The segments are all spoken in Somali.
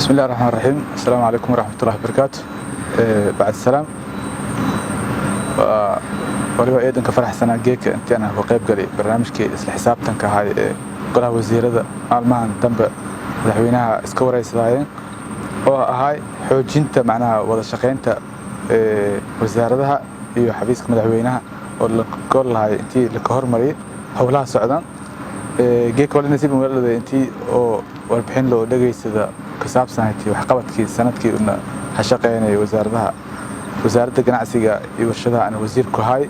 بسم الله الرحمن الرحيم. السلام عليكم ورحمة الله وبركاته. بعد السلام، waliba eedanka faraxsanaa geeka intii aan ka qayb galay barnaamijkii isla xisaabtanka ahay ee golaha wasiirada maalmahan dambe madaxweynaha iska wareysadaayeen, oo ahay xoojinta macnaha wada shaqaynta wasaaradaha iyo xafiiska madaxweynaha, oo la gol lahay intii laka hormariyay howlaha socdaan. Geeka wali nasiib magaalada intii oo warbixin loo dhegaysada ka saabsanayti waxqabadkii sanadkii una ha shaqeynaya wasaaradaha, Wasaaradda Ganacsiga iyo Warshadaha ana wasiir ku hay.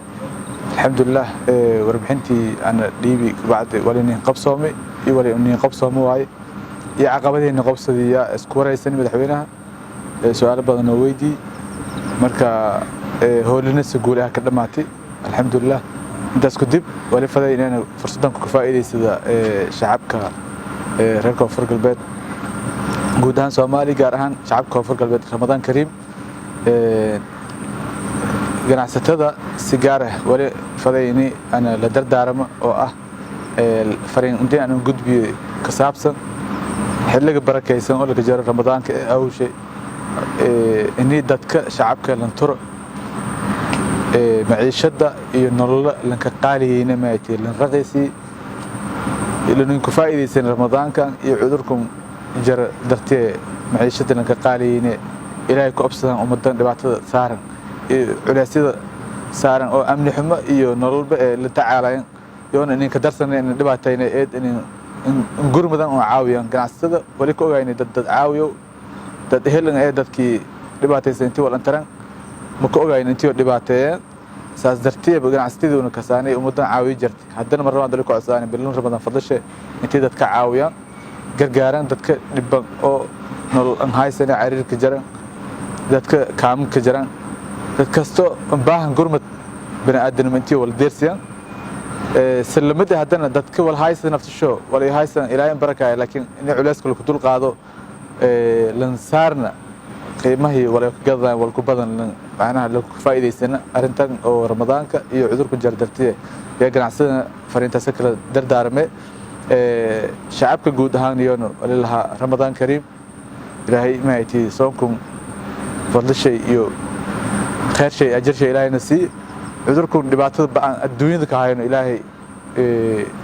Alxamdulilah, warbixintii ana dhiibi kabacdi wali nin qabsoomay iyo wali nin qabsoomo waaye iyo caqabadihiina qabsadiya isku wareysan madaxweynaha, su-aalo badan oo weydii. Marka howlina si guul ah ka dhammaatay, alxamdulilah. Intaas kadib, wali faday inayna fursaddan ku faa'iidaysada shacabka reer Koonfur Galbeed, guud ahaan Soomaaliya, gaar ahaan shacabka Koonfur Galbeed, Ramadaan kariim. Ganacsatada si gaar ah wali faday ini ana la dardaaramo, oo ah fariin intii aan gudbiyo ka saabsan xilliga barakaysan oo laga jaro Ramadaanka ee awshay, ini dadka shacabka lanturo, maciishada iyo nololo lanka qaaliyeyna maaytay, lan raqaysii laninku faa'iidaysan Ramadaankan iyo cudurkan jara dartee maciishada lanka qaaliyeyne. Ilaahay ku absadaan ummadan dhibaatada saaran iyo culeysyada saaran oo amni xumo iyo nololba ee la tacaalayan, yoona ininka darsana ina dhibaatayna eed inin gurmadan oo caawiyaan. Ganacsatada wali ka ogaynay dad caawiyo, dad ehelan ee dadkii dhibaataysan intii walantaran ma ka ogayn intii dhibaateeyeen. Saas darteed ganacsatadiina kasaanay ummadan caawiyo jirtay. Haddana mar rabaan dali ku codsadaan bilun Ramadaan fadlashe intii dadka caawiyaan, gargaaraan dadka dhiban oo nolol aan haysana, cariirka jaran, dadka kaaminka jaran, dad kasto baahan gurmad bini'aadanimo intii wala deersiyaan. Salamada haddana dadka wal haysan naftasho wala haysan, Ilaahay barakaya, laakiin in culeyska lagu dul qaado, lan saarna qiimahii wala ka gadaan wal ku badan, macnaha lagu faa'iidaysana arrintan oo Ramadaanka iyo cudurku jar dartiye ee ganacsatada fariintaas kala dardaarme. Shacabka guud ahaan iyona walilaha Ramadaan kariim. Ilaahay mahayti soonkum fadlishay iyo khayr shay ajar shay Ilaahayna sii. Cudurku dhibaatada ba'an adduunyada ka hayno, Ilaahay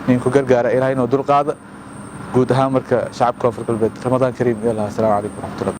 ninku gargaara, Ilaahay noo dul qaada. Guud ahaan marka shacabka Koonfur Galbeed, Ramadaan kariim. Iyo laha, asalaamu calaykum waraxmatullah.